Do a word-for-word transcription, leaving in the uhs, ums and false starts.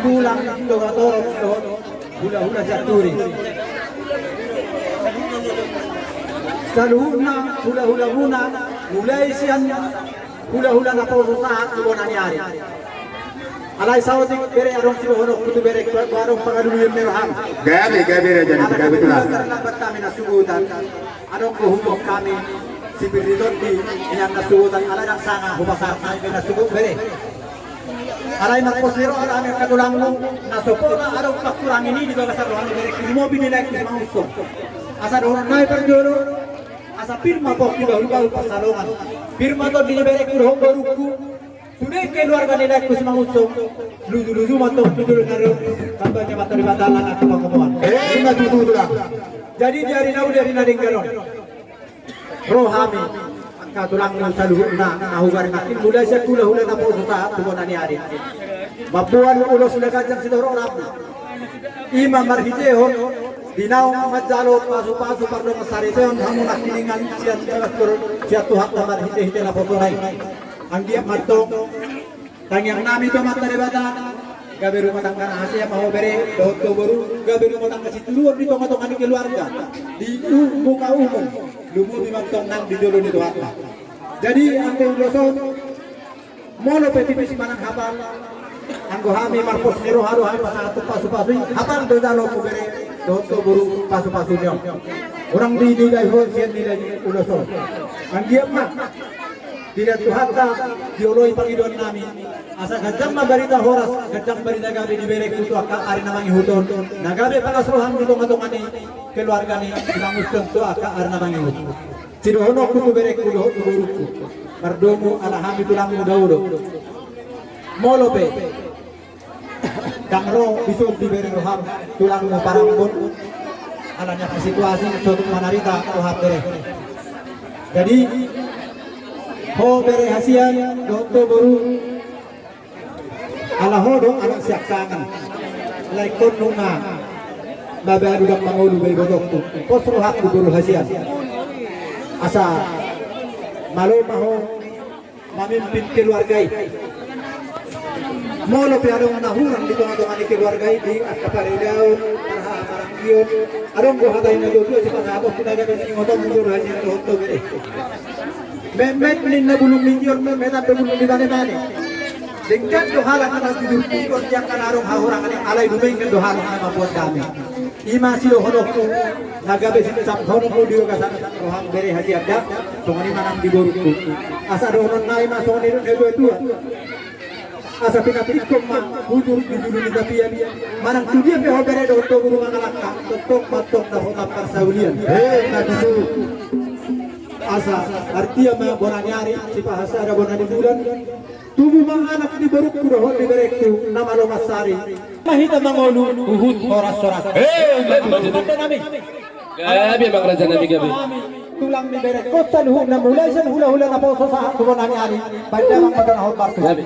Tulang Togatorop dohot hulahula Sianturi. Saluhutna hulahulamuna, mulai sian hulahula naposo sahat tu bona ni ari. Alai saotik bere, adong sidohononku tu bere, tu adong pangalului ni roham. Gabe, gabe raja, gabe tulang. Alai tarlambat hami na sugutan. Adong do huboan hami sipir ni tondi, nian na sugutan, alai ndang sanga hupasahat hami na sugut bere. Alai marpos ni roha hami angka tulangmu, na so pola adong pangkurangi ni di bagasan roha ni bere, lumobi ni laengku Simangunsong. Asa dohonon nami parjolo, asa pir ma pongki bahulbahul pansalongan. Pir ma tondi ni bereku dohot borungku. Sude keluarga ni laengku Simangunsong, lujuluju ma tong tu jolo ni ari on, tamba ni Amanta Debata, nang angka pangomoan. Eh, ima tutu tulang. Jadi di ari na uli, ari na denggan on, ro hami angka tulangmu saluhutna na hugari nangkin, mulai sian hulahula naposo sahat tu bona ni ari, mamboan ulos na ganjang sidohononmu. Ima marhitehon di naung manjalo pasupasu pardongan saripeon hamu nangkiningan sian, sian Tuhanta marhitehite naposona i. Anggiat ma antong tangiang nami tu Amanta Debata, gabe rumah tangga na hasea ma ho bere dohot ho boru, gabe rumah tangga sitiruon di tongatonga ni keluarga, di u-, muka umum, lumobi ma antong nang di jolo ni Tuhanta. Jadi anggo ulos on, molo pe tipis manang hapal, anggo hami marpos ni roha do hami pasahat tu pasupasu i, hapal do jaloonmu bere dohot ho boru pasupasuna on. Unang dinilai ho sian nilai ni ulos on. Anggiat ma dilehon Tuhanta, dioloi pangidoan nami, asa ganjang ma barita horas, ganjang barita gabe di bereku tu angka ari na mangihut on, na gabe palas roham di tongatonga ni keluarga ni Simangunsong tu angka ari na mangihut. Sidohononku tu bereku dohot tu borungku, mardomu ala hami tulangmu dao do. Molo pe ndang ro dison di bere roham, tulangmu parambon, alani angka situasi so tung manarita roham bere. Jadi ho bere hasian dohot ho boru, ala ho do anak siangkangan. Alai ingkon nunga mabalu ndang mangolu be ibotongku. Pos rohangku boru hasian, asa malo ma ho mamimpin keluarga i. Molo pe adong na hurang di tongatonga ni keluarga i, di angka paridaon, parhahamaranggion, adong do hata ni natuatua sipasahatonku na gabe singotonmu boru hasian dohot ho bere. Metmet ninna bulung ni tior, metmetan pe bulung ni banebane. Denggan do halak na jujur, ingkon di angka na adong hahurangan i, alai dumenggan do halak na mambuat dame. Ima sidohononku, na gabe sinsahononmu di bagasan roham bere hasian da, songon i ma nang di borungku. Asa dohonon nami ma songon nidok ni natuatua, asa pinantikhon ma hujur di julu ni tapian, manang tu dia pe ho bere dohot ho boru mangalangka, tongtong ma antong dapotan parsaulian. He, na tutu. Asa artia ma bona ni ari, sipahasada bona ni bulan. Tubu ma anak ni borungku dohot ni bereku na malo mansari. Ma hita mangolu huhut horashoras. Eh, ima tutu. Mantap nami. Gabe amang raja nami, gabe. Tulang ni bereku saluhutna mulai sian hulahula naposo sahat tu bona ni ari. Baen damang ma tona hombar tu. Gabe.